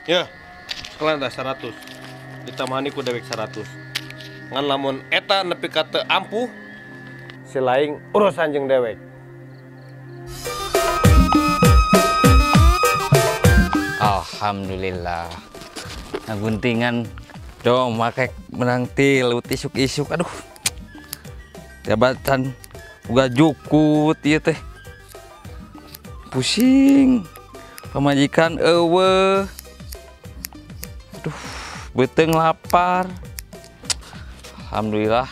Ya, sekalian dah 100. Ditambahani ku dewek 100. Ngan lamun eta nepi ka teu ampuh, si laing urusan jeung dewek. Alhamdulillah. Ngaguntingan dong make menang tilu isuk-isuk aduh. Jabatan uga jukut ieu teh. Pusing. Pamajikan eueuh. Aduh, beuteung lapar. Alhamdulillah.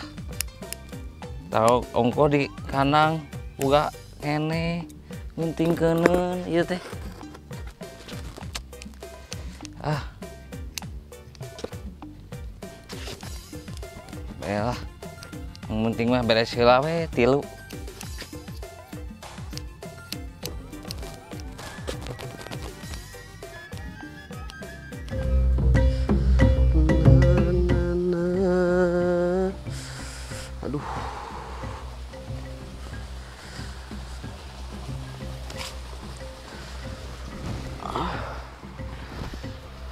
Tahu ongko di kandang uga kene nguntingkeuneun ieu teh. Ah. Baiklah. Yang penting mah beres heula we tilu. Aduh.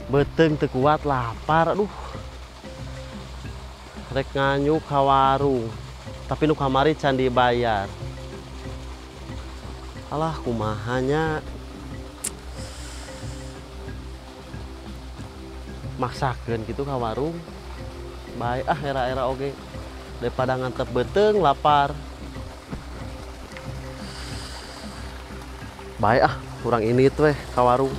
Beuteung teu kuat lapar aduh. Rek nganyuk ka warung, tapi nu kamari can dibayar. Alah kumaha nya. Maksakeun kitu ka warung. Bae ah era-era oge. Daripada ngantep beuteung lapar. Bae ah kurang ini weh ka warung.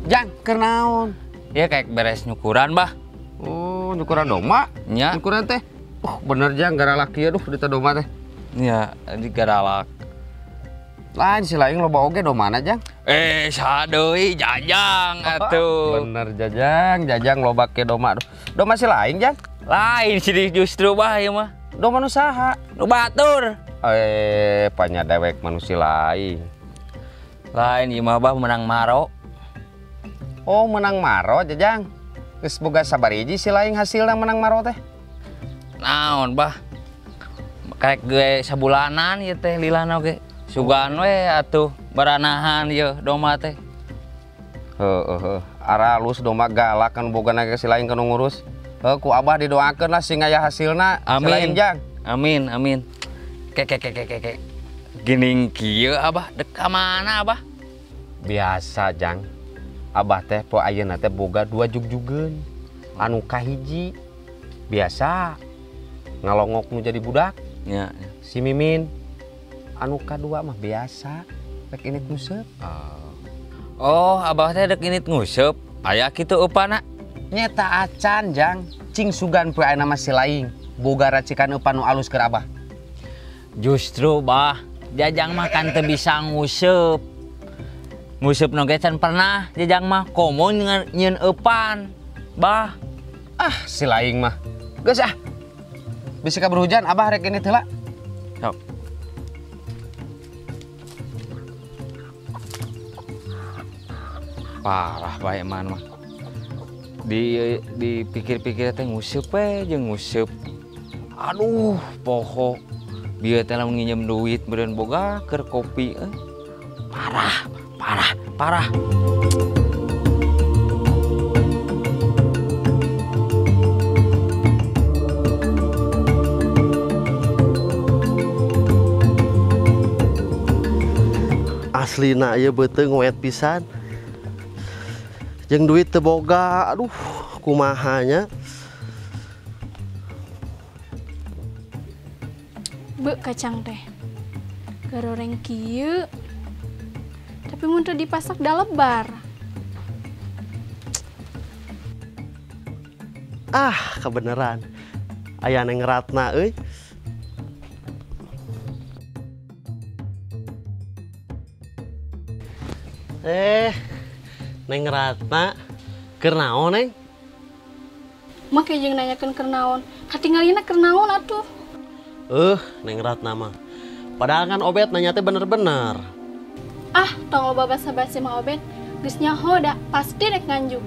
Jang, keur naon? Ya kayak beres nyukuran, Bah. Oh, nyukuran domba? Nya. Nyukuran teh. Bener Jang, garalak ieu aduh di domba teh. Nya, di garalak. Lain si lain loba oge domana, Jang? Eh, sadeui Jajang atuh. Bener Jajang, Jajang loba ke domba aduh. Domba si lain, Jang? Lain sih justru Bah ieu mah. Domba nu saha? Nu batur. Eh, panya dewek manusia lain. Lain ieu mah Bah menang maro. Oh, menang maro, Jajang. Geus boga sabariji si lain hasilna menang maro teh. Naon, Bah? Kayak gue sabulanan ieu teh lilana oge. Sugan we atuh baranahan ieu domba teh. Heuh heuh, aralus domba galak kan bogana ge si lain kanu ngurus. Heuh, ku Abah didoakeun lah sing aya hasilna. Amin. Si lain, Jang. Amin, amin. Ke ke ke ke ke. Geuning kieu Abah dek ka mana, Abah? Biasa, Jang. Abah teh po ayeuna teh boga dua jugjugeun. Anu kahiji biasa ngalongok nu jadi budak. Nya, si Mimin. Anu kadua mah biasa rek init nguseup. Oh, Abah teh dek init nguseup. Aya kitu eupana? Nyeta acan, Jang. Cing sugan poe ayeuna mah si laing boga racikan eupan nu alus keur Abah. Justru, Bah, Jajang mah kan teu bisa nguseup. Nguseup nu ge can pernah Jajang mah komo nyieun eupan, Bah. Ah, si laing mah. Geus ah. Bisi kabur hujan Abah rek init heula. Sok. Parah bae man mah. Di dipikir-pikir teh nguseup we jeung nguseup. Aduh, poho. Bieu teh lamun nginjem duit meureun boga keur kopi euy. Parah, parah, parah. Aslina ieu beuteung ngoet pisan. Jeung duit teu boga, aduh kumaha nya. Be kacang teh. Garoreng kieu. Tapi mun teu dipasak da lebar. Ah, kebeneran. Aya Neng Ratna euy. Eh, Neng Ratna, keur naon, Neng? Make jeung nanyakeun keur naon. Katingalina keur naon atuh? Neng Ratna mah. Padahal kan Obet nanya teh bener-bener. Ah, tong loba basa-basi mah Obet. Geus nyaho da, pasti rek nganjuk.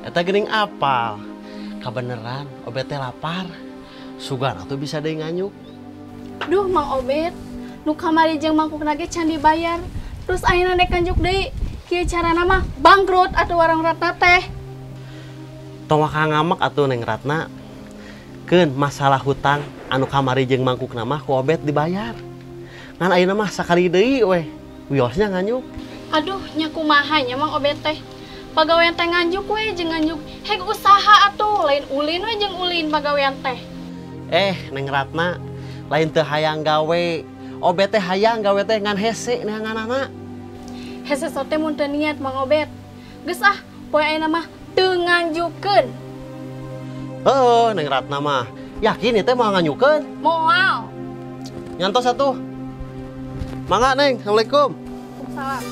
Eta geuning apal. Kabeneran Obet teh lapar. Sugan atuh bisa deui nganjuk. Duh Mang Obet, nu kamari jeung mangkukna ge can dibayar. Terus ayeuna dek nganjuk deui. Kieu carana mah bangkrut atuh warung Ratna teh. Tong waka ngamek atuh Neng Ratna. Keun masalah hutang anu kamari jeung mangkukna mah ku Obet dibayar. Ngan ayeuna mah sakali deui weh. Wiosnya nganjuk. Aduh, nya kumaha nya Mang Obet teh. Pagawean teh nganjuk we jeung nganjuk. Heg usaha atuh, lain ulin we jeung ulin pagawean teh. Neng Ratna, lain teu hayang gawe. Obet teh hayang gawe teh ngan hese neanganana. Hese sote mun teu niat Mang Obet. Geus ah, poe ayeuna mah teu nganjukeun. Heuh, Neng Ratna mah yakin ieu teh moal nganjukeun? Moal. Nyantos atuh. Mangga Neng, Assalamualaikum. Waalaikumsalam.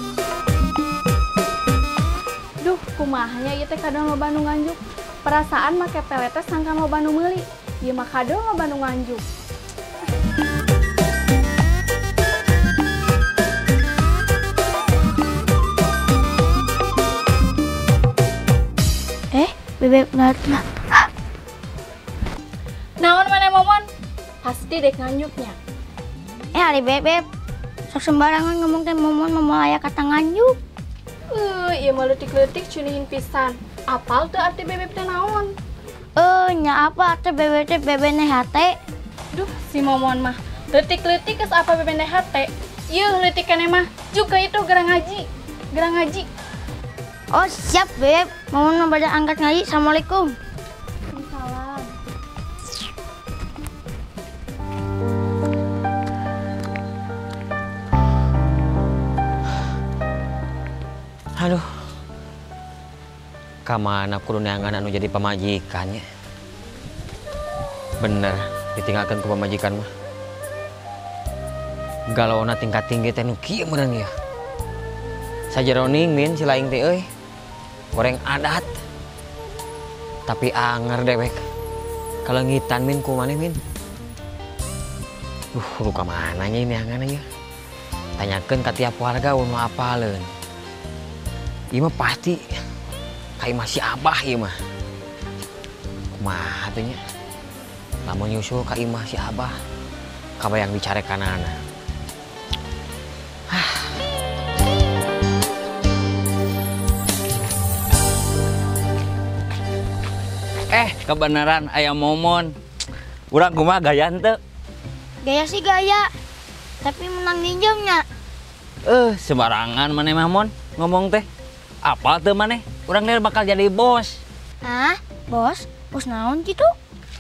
Duh, kumaha nya ieu teh kadang loba nu nganjuk. Perasaan make pelet teh sangkan loba nu meuli. Ieu mah kadang loba nu nganjuk. Bebek Ratna. Naon maneh Momon? Pasti dek nganjuknya. Ari bebek. Sok sembarangan ngomong teh Momon moal aya kata nganjuk. Ieu mah leutik-leutik cunihin pisan. Apal teu arti bebek teh naon? Nya apa arti bebek teh bebene hate? Duh, si Momon mah leutik-leutik geus apa bebene hate? Yeuh leutik keneh mah juga itu gerang ngaji. Gerang ngaji. Oh siap beb, Momon mah bade angkat ngaji. Assalamualaikum. Waalaikumsalam. Aduh, kamana kudu neangan anu jadi pamajikan nya. Bener, ditinggalkan ku pamajikan mah. Galauna tingkat tinggi teh nu kieu meureun ieu. Sajeroning min si laing teh euy. Goreng adat. Tapi anger dewek. Kalengitan min ku maneh min. Duh, kudu ka mana nya neangan ieu. Tanyakeun ka tiap warga nu apaleun. Ieu mah pasti ka imah si Abah ieu mah. Kumaha teh nya? Lamun nyusul ka imah si Abah, kabayang dicarekanana. Kebenaran aya Momon. Urang kumaha gaya henteu? Gaya sih gaya, tapi menang minjemnya. Sembarangan maneh mah Mon ngomong teh. Apa teu maneh? Urang teh bakal jadi bos. Hah? Bos? Bos naon kitu?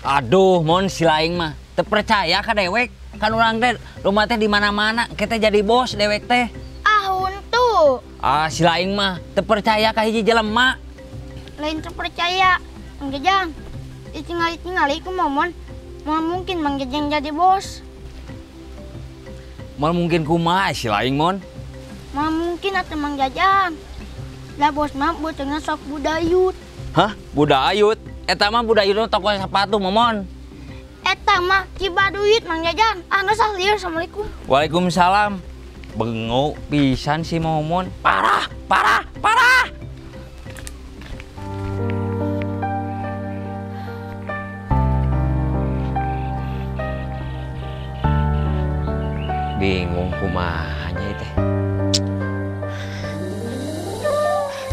Aduh, Mon si laing mah teu percaya ka dewek. Kan urang teh rumah teh di mana-mana, kita jadi bos dewek teh. Ah, huntu. Ah, si laing mah teu percaya ka hiji jelema. Lain teu percaya. Mang Jajang, ditinggali-tingali ku Momon. Moal mungkin Mang Jajang jadi bos. Moal mungkin kumaha si laing Mon? Moal mungkin atuh Mang Jajang. Lah bos mah beuteungna sok budayut. Hah? Budayut? Eta mah budayut toko sepatu Momon. Eta mah Cibaduyut Mang Jajang. Ah geus ah lieur, Assalamualaikum. Waalaikumsalam. Bengok pisan si Momon. Parah, parah, parah. Bingung kumaha nya teh.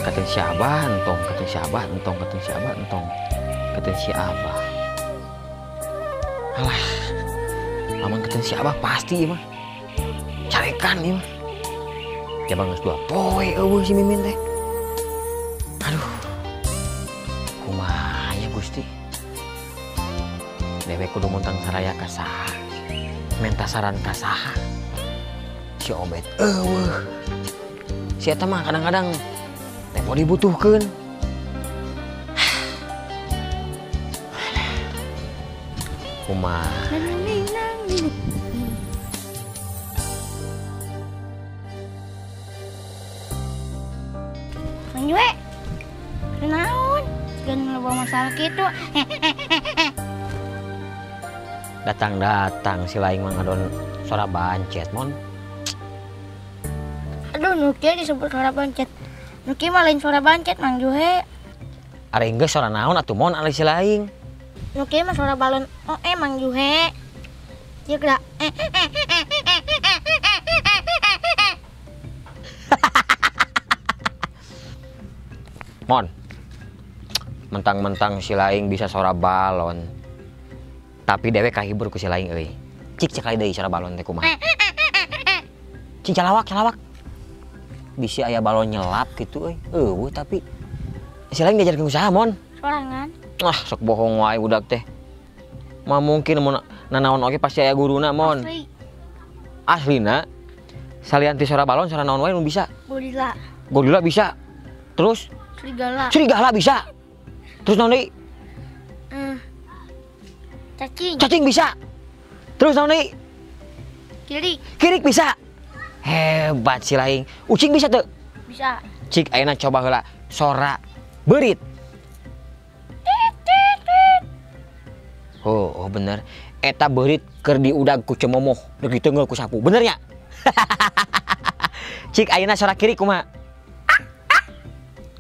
Kateung si Abah entong, kateung si Abah entong, kateung si Abah entong, kateung si Abah. Alah, lamun kateung si Abah pasti ieu mah. Carekan ieu mah. Jabang geus 2 poe eueuh si Mimin teh. Aduh. Kumaha nya Gusti? Dewek kudu muntang saraya ka saha? Menta saran ka saha? Si Obet eueuh. Si eta mah kadang-kadang teh mau dibutuhkeun. Kumaha? Mang Jue, naon? Jangan loba masalah kitu. Datang-datang si laing mah ngadon suara bancet, Mon. Aduh, nu kieu disebut suara bancet. Nu kieu mah lain suara bancet, Mang Juhe. Ari geus suara naon atuh Mon ari si laing? Nu kieu mah suara balon. Oh, Mang Juhe. Ieu geura. Mon. Mentang-mentang si laing bisa suara balon. Tapi dewek kahibur ku si laing euy. Cik cekali deui suara balon teh kumaha. Cing calawak, calawak. Bisi aya balon nyelap gitu euy. Eueuh tapi si laing diajarkeun usaha, Mon. Sorangan. Ah, sok bohong wae budak teh. Mah mungkin mun nanaon oge pasti aya guruna, Mon. Asli. Aslina salian ti suara balon suara naon wae nu bisa? Gorila. Gorila bisa. Terus serigala. Serigala bisa. Terus naon deui? Cacing. Cacing bisa. Terus naon deui? Kirik. Kirik bisa. Hebat si laing. Ucing bisa teu? Bisa. Cik ayeuna coba heula sora beurit. Oh, oh bener. Eta beurit keur diudag ku cemomoh, deuk diteunggeul ku sapu. Bener nya? Cik ayeuna sora kirik kumaha?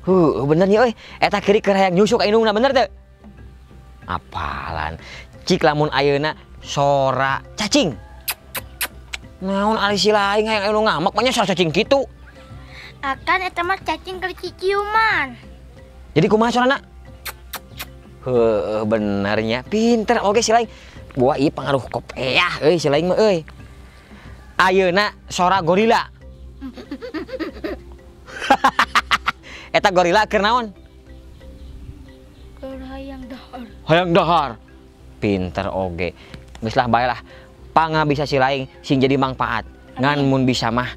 Huh, bener nya euy. Eta kirik keur hayang nyusuk ka indungna, bener teu? Apalan. Cik lamun ayeuna sora cacing. Naon ari si laing hayang anu ngamek mah nya sora cacing kitu. Akan eta mah cacing keur ciciuman. Jadi kumaha sorana? Heuh, benernya pinter oge si laing. Buah ieu pangaruh kopeah euy si laing mah euy. Ayeuna sora gorila. Eta gorila keur naon? Keur hayang dahar. Hayang dahar. Pinter oge. Geus lah bae lah. Panga bisa si laing sing jadi mangpaat. Ngan mun bisa mah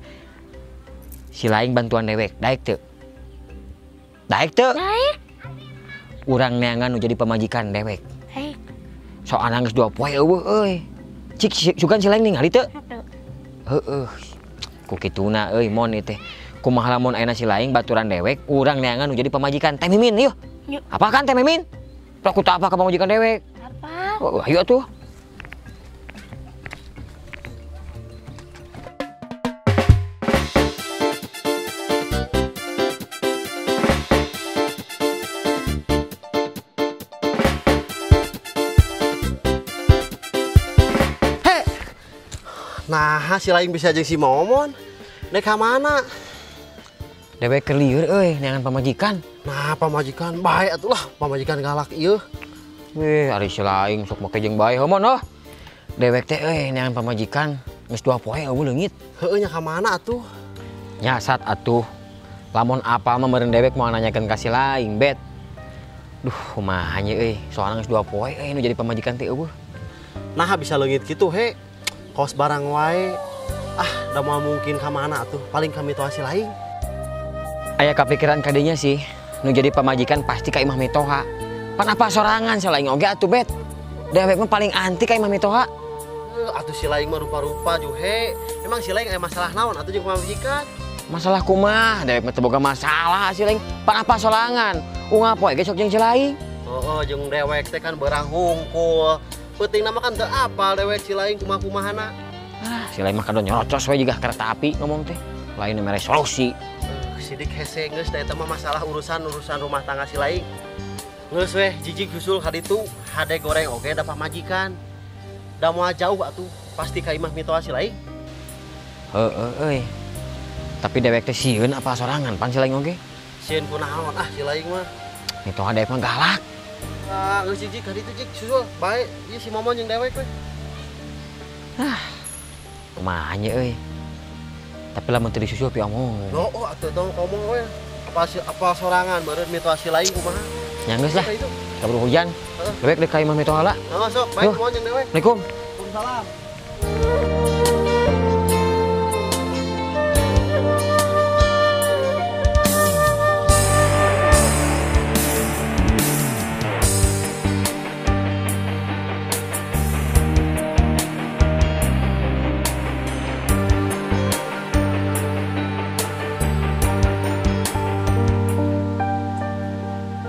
si laing bantuan dewek. Daek teu? Daek teu? Daek. Urang neangan nu jadi pamajikan dewek. Daek. Soalna geus 2 poe eueuh euy. Cik sugan si laing ningali teu? Heueuh. Ku kituna euy Mon ieu teh. Kumaha lamun ayeuna si laing baturan dewek, urang neangan nu jadi pamajikan Teh Mimin yeuh. Apa kan Teh Mimin? Aku tak apa ke pamajikan dewek. Apa? Oh, ayo atuh. Nah, si laing bisa jeung si Momon. Dek ka mana? Dewek keur lieur euy neangan pamajikan. Nah, pamajikan bae atuh lah, pamajikan galak ieu. Wih, ari si laing sok make jeung bae heuh Mon oh. Dewek teh euy neangan pamajikan geus 2 poe eueuh leungit. Heueuh nya ka mana atuh? Nyasat atuh. Lamun apa mah meureun dewek moal nanyakeun ka si laing, Bet. Duh, kumaha nya euy, soalna geus 2 poe euy nu jadi pamajikan teh eueuh. Nah, bisa leungit kitu he. Kos barang wae. Ah, da moal mungkin ka mana atuh, paling kami toa si laing. Aya kapikiran kadinya sih, nu jadi pamajikan pasti ka imah mitoha. Pan apa sorangan si laing oge atuh, Bet. Dewek mah paling anti ka imah mitoha. Atuh si laing mah rupa-rupa Juhe. Emang si laing aya masalah naon atuh jeung pamajikan? Masalah kumaha? Dewek mah teu boga masalah si laing. Pan apa sorangan? Unggal poe ge sok jeung si laing. Heeh, jeung dewek teh kan beurang hungkul. Peutingna mah kan teu apal dewek si laing kumaha-kumahana. Ah, si laing mah kadon nyerocos we jiga kereta api ngomong teh. Lain mere solusi. Sidik hese geus da eta mah masalah urusan-urusan rumah tangga si laing. Geus weh jijik susul ka ditu, hade goreng oge da pamajikan. Da moal jauh atuh, pasti ka imah mitoha si laing. Heueuh euy. Tapi dewek teh sieun apa sorangan pan si laing oge? Sieun kunaon ah si laing mah. Mitoha dewek mah galak. Ah, geus jijik ka ditu jik susul bae ieu si Momon jeung dewek we. Ah. Kumaha nya euy. Tapi lamun teu disusul pi omong. Oh, atuh tong ngomong we. Apa sorangan meureun mitoha si laing kumaha? Nya geus lah. Kaburu hujan. Dewek deuk ka imah mitoha lah. Heeh, sok bae Momon jeung dewek. Assalamualaikum. Waalaikumsalam.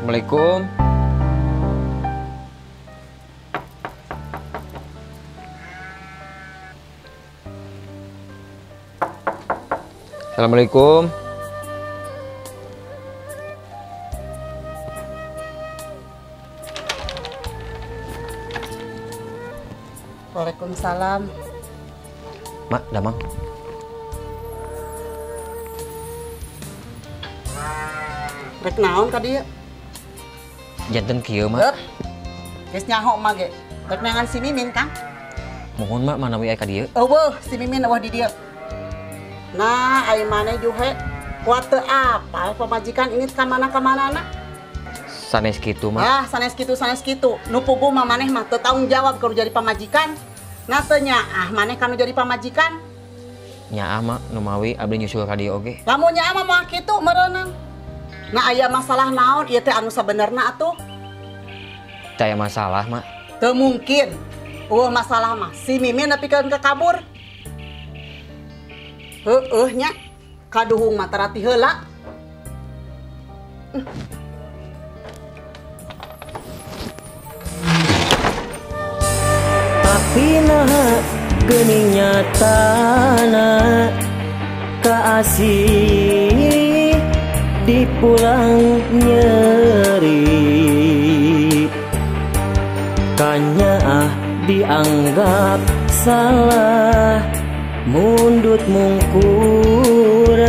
Assalamualaikum. Assalamualaikum. Waalaikumsalam. Mak, damang. Rek naon ka dieu? Janten kieu, Mak. Geus nyaho mah ge. Rek neangan si Mimin, Kang. Mohon Mak, manawi aya ka dieu? Eueuh, si Mimin eueuh di dieu. Nah, ai maneh juhe kuat teu apal pamajikan ini ka mana-kamanana? Sanes kitu, Mak. Ah, sanes kitu, sanes kitu. Nu puguh mah maneh mah teu tanggung jawab kudu jadi pamajikan. Nah teu nyaah maneh kanu jadi pamajikan. Nyaah, Mak, nu mawi abdi nyusul ka dieu oge. Lamun nyaah mah moal kitu meureunang. Nah aya masalah naon ieu teh anu sabenerna atuh? Teu aya masalah, Mak. Teu mungkin. Eueuh masalah mah si Mimin nepikeun ka kabur. Heueuh nya kaduhung mah tarati heula. Tapi naha geuning nyatana kaasih dipulang nyeri kanyaah dianggap salah mundut mungkur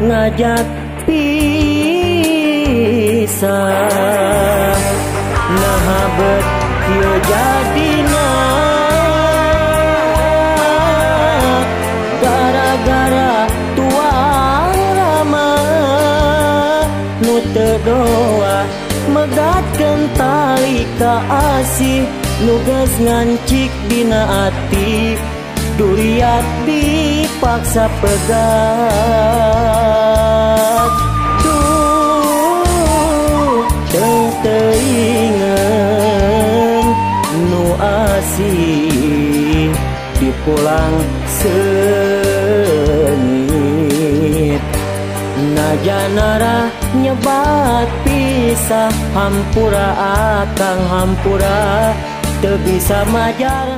ngajak pisah naha bet kieu jadina gara-gara tuang rama nu teu doa megatkeun tali kaasih nu geus ngancik dina ati duriat dipaksa pegat duh teuingeun nu asih dipulang seungit najanara nyebat pisah hampura akang hampura teu bisa majar.